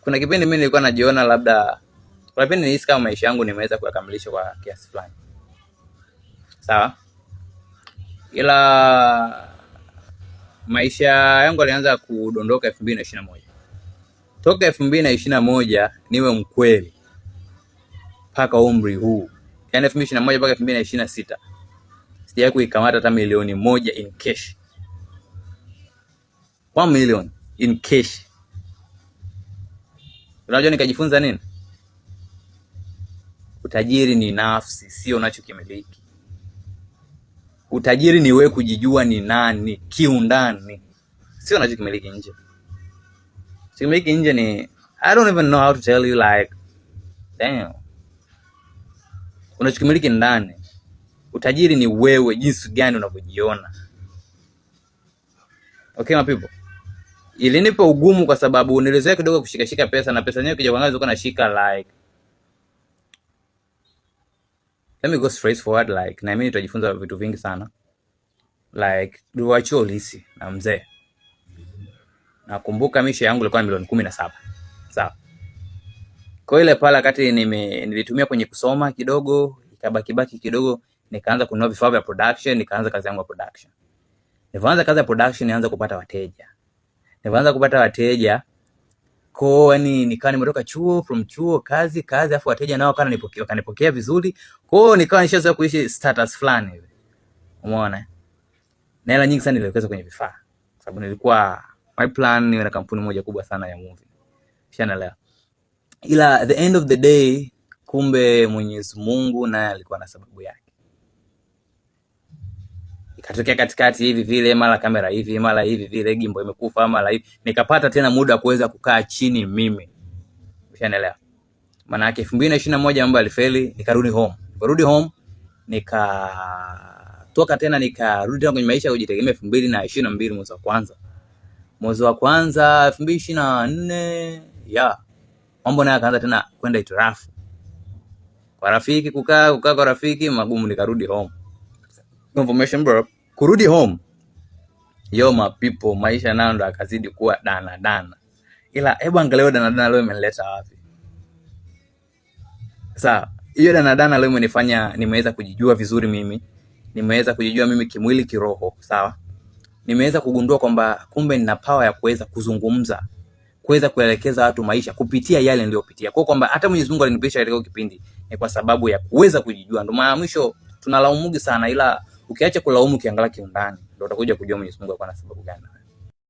Kuna kipindi mimi nilikuwa najiona labda, kuna kipindi nilihisi kama maisha yangu nimeweza kuyakamilisha kwa kiasi fulani, sawa, ila maisha yangu yalianza kudondoka 2021. Toka 2021, niwe mkweli, mpaka umri huu, yaani 2021 mpaka 2026, sijawahi kuikamata hata milioni 1 in cash. 1 million in cash. Unajua nikajifunza nini? Utajiri ni nafsi, sio unachokimiliki. Utajiri ni wewe kujijua ni nani kiundani, sio unachokimiliki nje. Kimiliki nje ni, I don't even know how to tell you, like, damn. Unachokimiliki ndani. Utajiri ni wewe, jinsi gani unavyojiona. Okay, my people. Ilinipa ugumu kwa sababu nilizoea kidogo kushikashika pesa, na pesa yenyewe ikija kwanza nilikuwa nashika, like, let me go straight forward, like, na mimi nitajifunza vitu vingi sana. Like, tuliwaachia ulisi na mzee. Nakumbuka mishe yangu ilikuwa ni milioni 17. Sawa. Kwa ile pale wakati nilitumia kwenye kusoma kidogo, ikabaki baki kidogo, nikaanza kununua vifaa vya production, nikaanza kazi yangu ya production. Nilipoanza kazi ya production, nianza kupata wateja. Nilipoanza kupata wateja, kwa yani nikawa nimetoka chuo, from chuo kazi kazi, afu wateja nao wakanipokea vizuri. Kwa hiyo nikawa nishaanza kuishi status fulani hivi. Umeona? Na hela nyingi sana niliwekeza kwenye vifaa. Kwa sababu nilikuwa my plan niwe na kampuni moja kubwa sana ya movie. Ushanielewa? Ila at the end of the day, kumbe Mwenyezi Mungu naye alikuwa na sababu yake. Ikatokea katikati hivi vile, mara kamera hivi, mara hivi vile, gimbal imekufa, mara hivi, nikapata tena muda wa kuweza kukaa chini mimi. Ushanielewa? Maana yake 2021 mambo yalifeli, nikarudi home. Nikarudi home, nikatoka tena, nikarudi tena kwenye maisha ya kujitegemea 2022 mwezi wa kwanza. Mwezi wa kwanza 2024, ya mambo nayo yakaanza tena kwenda itirafu. Kwa rafiki kukaa, kukaa kwa rafiki magumu, nikarudi home. Information bro, kurudi home, yo my people, maisha nayo ndo akazidi kuwa dana dana. Ila hebu angalia dana dana leo imenileta wapi? Sawa, hiyo dana dana leo imenifanya nimeweza kujijua vizuri mimi, nimeweza kujijua mimi kimwili, kiroho, sawa. Nimeweza kugundua kwamba kumbe nina power ya kuweza kuzungumza, kuweza kuelekeza watu maisha kupitia yale niliyopitia. Kwa kwamba hata Mwenyezi Mungu alinipisha katika kipindi ni kwa sababu ya kuweza kujijua. Ndio maana mwisho tunalaumugi sana, ila ukiacha kulaumu ukiangalia kiundani ndio utakuja kujua Mwenyezi Mungu alikuwa na sababu gani.